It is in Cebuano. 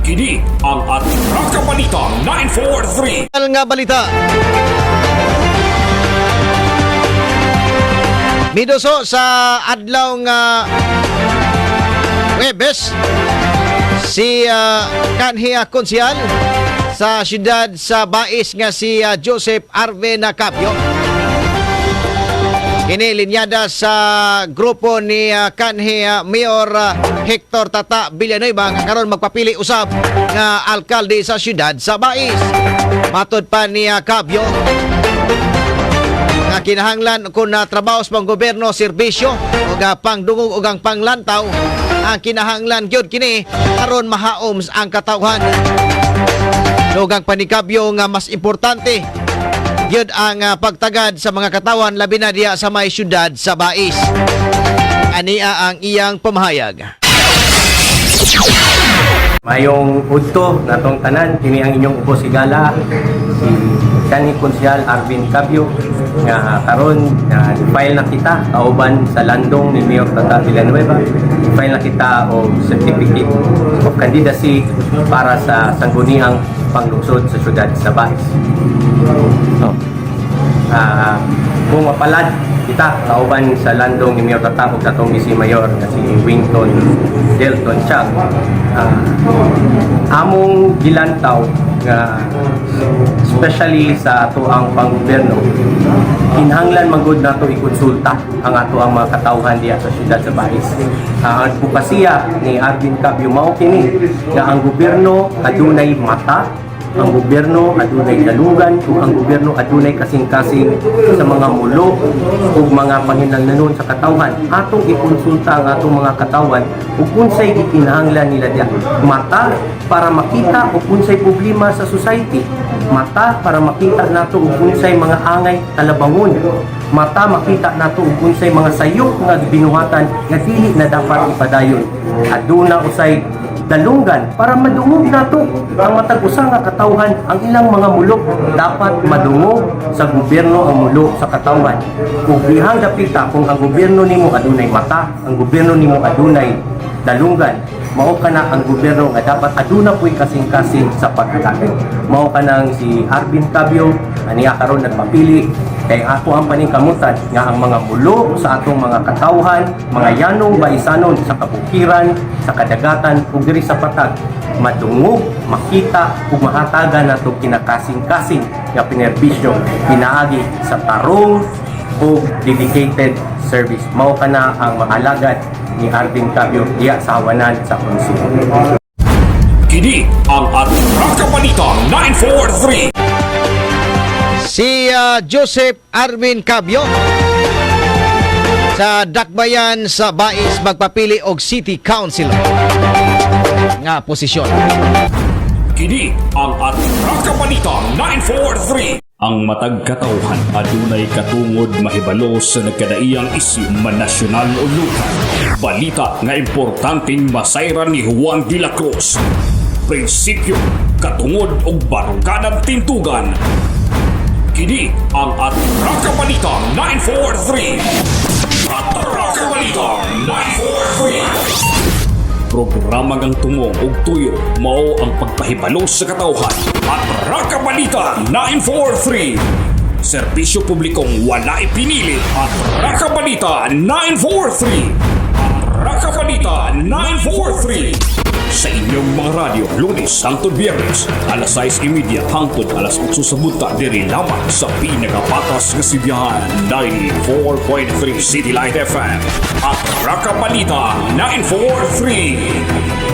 Kini ang Atraka Balita 943. Nga balita. Miduso sa adlaw nga Webes si kanhi konsyal sa siyudad sa Bais nga si Joseph Arve Nacapio. Kini linyada sa grupo ni kanhi Mayor Hector Tata Villanueva nga karon magpapili usab nga alkalde sa siyudad sa Bais. Matod pa ni Cabio nga kinahanglan kung na trabaho sa panggobyerno, serbisyo ug pangdungog ug ang panglantaw ang kinahanglan gyud kini aron mahaom ang katawhan. Dugang panikabyo nga mas importante gyud ang pagtagad sa mga katawan, labi na diya sa may syudad sa Bais. Ania ang iyang pamahayag. Mayong udto natong tanan, kini ang inyong ubos higala si kanhi Konsyal Arvin Cabio nga karon na file na kita kauban sa landong ni Mayor Tata Villanueva. File na kita og certificate of candidacy para sa sangguniang panglungsod sa siyudad sa Bais. So, kung mapalad kita kauban sa landong ni Mayor Tata ug katong si Mayor nga si Winton Delton Chang, among gilantaw nga especially sa ato ang panggobyerno, kinahanglan magud nato ikonsulta ang ato ang mga katawhan diya sa siyudad sa Bais. Ang advokasya ni Arvin Cabio mao kini nga ang gobyerno adunay mata, ang gobyerno adunay dalugan ug ang gobyerno adunay kasing-kasing sa mga mulo ug mga panginahanglanon sa katawhan. Atong ikonsulta ang atong mga katawhan ug unsay gikinahanglan nila diya. Mata para makita ug unsay problema sa society, mata para makita nato ug unsay mga angay talabangon, mata makita nato ug unsay mga sayop nga binuhatan nga dili na dapat ipadayon. Aduna usay dalunggan para madungog nato ang matag usa nga katawhan ang ilang mga mulok. Dapat madungog sa gobyerno ang mulok sa katawhan. Ug dihang dapita, kung ang gobyerno nimo adunay mata, ang gobyerno nimo adunay dalunggan, mao kana ang gobyerno nga dapat aduna puy kasing-kasing sa pag-alagad. Mao kanang si Arvin Cabio aniya karon nagpapili kay ako ang paningkamutan nga ang mga mulo sa atong mga katawhan, mga yanong baisanon sa kabukiran, sa kadagatan ug diri sa patag, madungog, makita ug mahatagan nato kinakasing-kasing nga pinerbisyo pinaagi sa tarong ug dedicated service. Mao kana ang maalagad ni Arvin Cabio diya sa hawanan sa konseho. Kini ang Atraka Balita 943. Si Joseph Arvin Cabio sa Dakbayan sa Bais magpapili og City Councilor nga posisyon. Kini ang Atraka Balita 943. Ang matag katawhan adunay katungod mahibalo sa nagkadaiyang isyu, man nasyonal o lokal. Balita nga importanteng masayran ni Juan de la Cruz. Prinsipyo, katungod og baruganan tintugan. Kini ang Atraka Balita 943. Atraka Balita 943. Programa ngang tumong ug tuyo mao ang pagpahibalo sa katawhan. Atraka Balita 943. Serbisyo publikong wala ipinili. Atraka Balita 943. Atraka Balita 943. Sa inyong mga radyo, Lunes hangtod Biyernes, alas 6:30 hangtod alas 8 sa buntag, diri lamang sa pinakapatas nga sibihan, 94.3 City Light FM. Atraka Balita 943.